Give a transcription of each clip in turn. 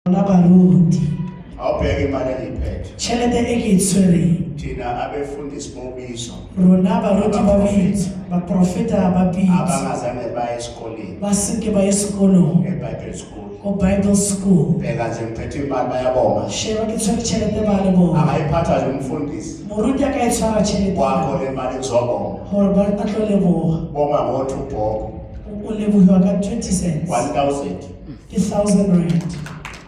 Rona baruti. Awubheke imali engiyiphethe. Tšhelete e ke e tshwereng. Thina abefundisi bobizo. Rona baruti ba bitso, baprofeta ba bitso. Abangazange baye esikoleni. Ba seke ba ye sekolong. E-Bible school. Ko Bible school. Bheka nje ngiphethe imali bayabonga. Sheba ke tshwere tšhelete ba leboha. Angayiphatha nje umfundisi. Moruti a ka e tshwara tšhelete. Kwakho le mali kuzobonga. Gore ba a tlo leboga. Bonga ngothi ubhoko. O lebogiwa ka 20 cents. 1000. Ke 1000 rand.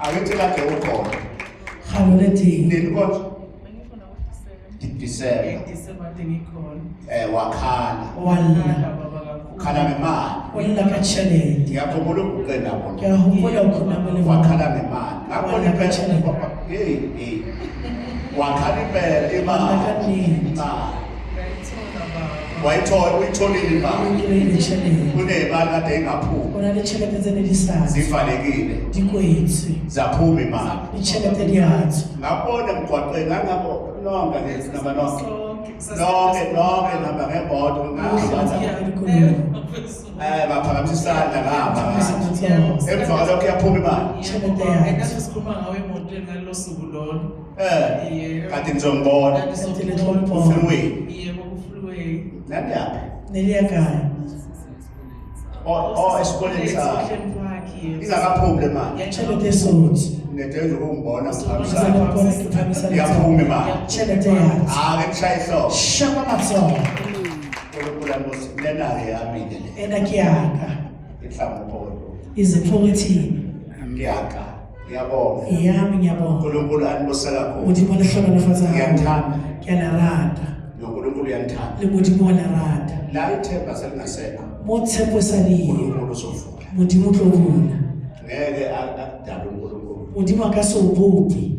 Angithi kade ukhona. Kgalo le teng. Nini kodwa? December. December ngikhona. Eh wakhala. Walla. Ukhala ngemali. O lla ka tšhelete. Ngiyakhumbula uguqe nabo. Ke a hopola o khoname le bona. Wakhala ngemali. Ngakubona impela papa. Hey hey. Wakhala impela imali. Walla ka nnete. Imali. Ngayithola baba. Wayithola uyitholile O imali. kry-ile tšhelete. Kunemali kade ingaphumi. O na le tšhelete tse ne di sa tswe. Zivalekile. Di kwetswe. Zaphuma imali. Ditšhelete di a tswa. Ngakubona emgwaqeni ngangabo nonke ngithi namba nonke. Sonke Nonke nonke namba ngemoto ngahamba. Eh baphakamisa isandla ngihamba. Emva kwalokho iyaphuma imali. Tšhelete ya tswa. Engathi sikhuluma ngawe emotweni ngalelo suku lolo. Eh Yebo. kade ngizongibona. Kade le tlo mpona. Freeway. Yebo ku-freeway. Nani yaphi? Ne le ya kae? Oh oh esikoleni sakhe. Ocean Park, yebo. Ingakaphumi le mali. Tšhelete e sotswe. Nginetenza ukungibona Ntse ngiphakamisa. le mpona ke phamisa letsoho. Iyaphuma imali. Tšhelete ya tswa. Ake ngishaya ihlombe. Shapa matsoho. uNkulunkulu anibusise. Lena-ke yami-ke le. Ena ke yaka. Inhlangu Izipho thina. Ngiyaka. Ngiyabonga. Yami ngiyabonga. uNkulunkulu anibusise kakhulu. Modimo le hlohonolofatsa haholo. Ngiyanithanda. Ke a le rata. NoNkulunkulu uyanithanda. Le Modimo wa le rata. La ithemba selingasekho. Mo tshepo e sa le yo. uNkulunkulu uzovula. Modimo o tlo bula. Ngeke akudale uNkulunkulu. Modimo a ka se o bope.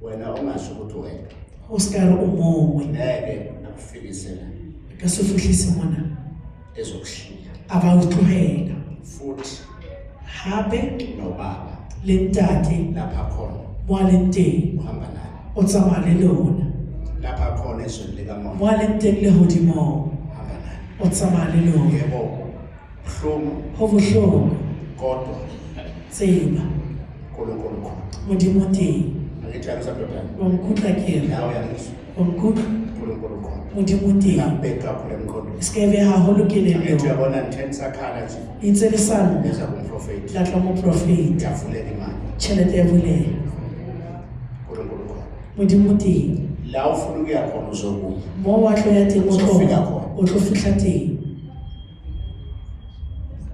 Wena ungasho ukuthi wena. O se ka re o mongwe. Ngeke akufikise la. A ka se o fihlise mona. Ezokushiya. A ba o tlohela. Futhi Hape nobaba le ntate lapha khona mo a leng teng uhamba naye. o tsamaya le lona. Lapha khona ezweni likamoya Mo a leng teng lehodimong uhamba naye. o tsamaya le lona. Yebo buhlungu Ho bohloko kodwa tseba uNkulunkulu khona. Modimo o teng. Angithi uyangizwa ndodana? Wa nkutlwa ke re Nawe uyangizwa. wa nkutlwa uNkulunkulu khona. Modimo o teng. Ngakubheki kakhulu emqondweni. Se ka e beha haholo Angithi kelellong. uyabona ngithe nisakhala nje Itse le sa lla neza kumprofethi. la tla moprofeta. Ngiyavulela imali. Tjhelete ya buleha. uNkulunkulu khona. Modimo o teng. La ufuna ukuya khona uzokuya. Mo wa tlo ya teng o tlo Uzofika khona. o tlo fihla teng.